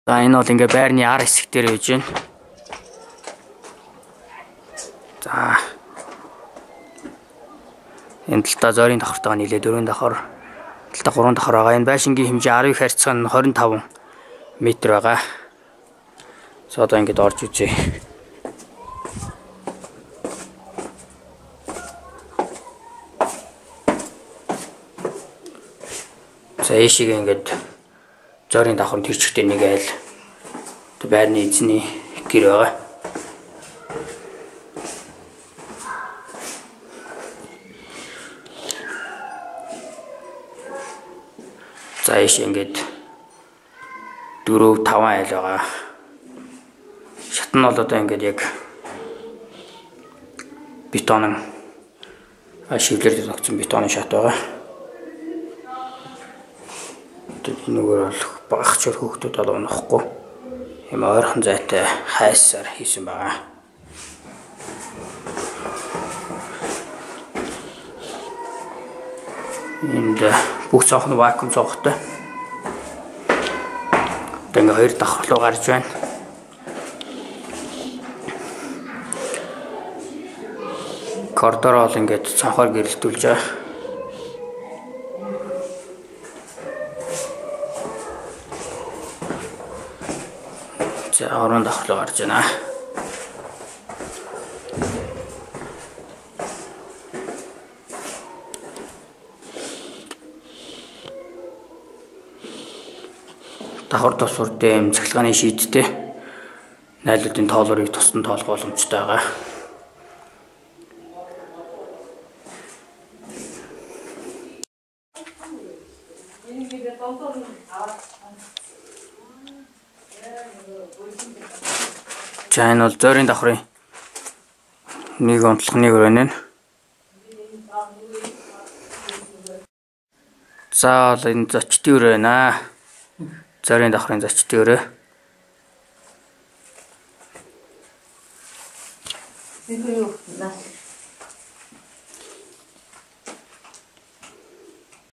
За энэ бол ингээ байрны ар хэсэг дээр байж байна. За энэ талдаа зорийн давхартайгаа нийлээ 4 давхар, талдаа 3 давхар байгаа. Энэ байшингийн хэмжээ 10 харьцаа нь 25 метр байгаа. За одоо ингээд орж үзье. За ийшээ ингээд зорийн давхар тэр чигтээ нэг айл байрны эзний гэр байгаа. За ийш ингээд 4 5 айл байгаа. Шат нь бол одоо ингээд яг бетон шивлэр тогтсон бетоны шат байгаа. Энэ бол багч хүүхдүүд бол унахгүй юм ойрхон зайтай хайсаар хийсэн байгаа. Энд бүх цонх нь вакуум цонхтой. Одоо ингээ хоёр давхар руу гарч байна. Коридор бол ингээд цонхоор гэрэлтүүлж байгаа. За орон давхар руу гарч байна. Давхар тус үрдээ юм цахилгааны шийдтэй найлуудын тоолорыг тусдан тоолох боломжтой байгаа. За энэ бол зорийн давхрын нэг онцлог нэг өрөө нэ. За бол энэ зочдын өрөө байна. Зорийн давхрын зочдын өрөө.